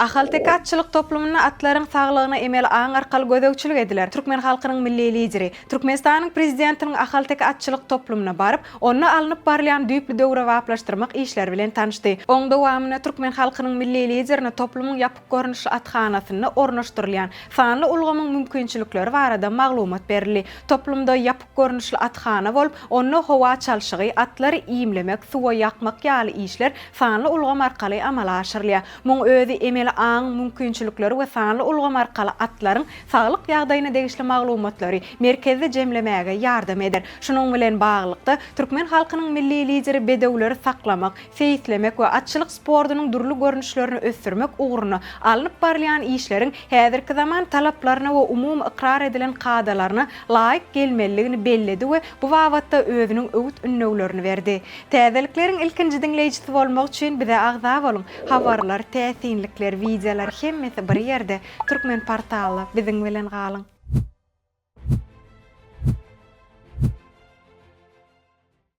Ahalteke atçylyk toplumynda atlaryň saglygyna emeli aň arkaly gözegçilik ediler. Türkmen halkynyň Milli Lideri, Türkmenistanyň Prezidentiniň Ahalteke atçylyk toplumyna baryp, onda alnyp barylýan düýpli döwrebaplaşdyrmak işleri bilen tanyşdy. Oň dowamynda türkmen halkynyň Milli Liderine toplumyň ýapyk görnüşli athanasynda ornaşdyrylýan sanly ulgamyň mümkinçilikleri barada maglumat berildi. Toplumda ýapyk görnüşli athana bolup, onda howa çalşygy, atlary iýmlemek, suwa ýakmak ýaly işler sanly ulgam arkaly amala aşyrylýar. Muň özi emeli aňyň mümkinçilikleri we sanly ulgam arkaly atlaryň saglyk ýagdaýyna degişli maglumatlary merkezde jemlemäge ýardam eder. Şunuň bilen baglylykda, türkmen halkynyň Milli Lideri bedewleri saklamak, seýislemek we atçylyk sportunyň dürli görnüşlerini ösdürmek ugrunda alnyp barylýan işleriň häzirki zaman talaplaryna we umumy ykrar edilen kadalaryna laýyk gelmelidigini belledi we bu babatda özüniň öwüt-ündewlerini berdi. Täzelikleriň ilkinji diňleýjisi bolmak üçin bize agza boluň! Habarlar, täsinlikler, wideolar hemmesi bir ýerde, Türkmenportalda biziň bilen galyň!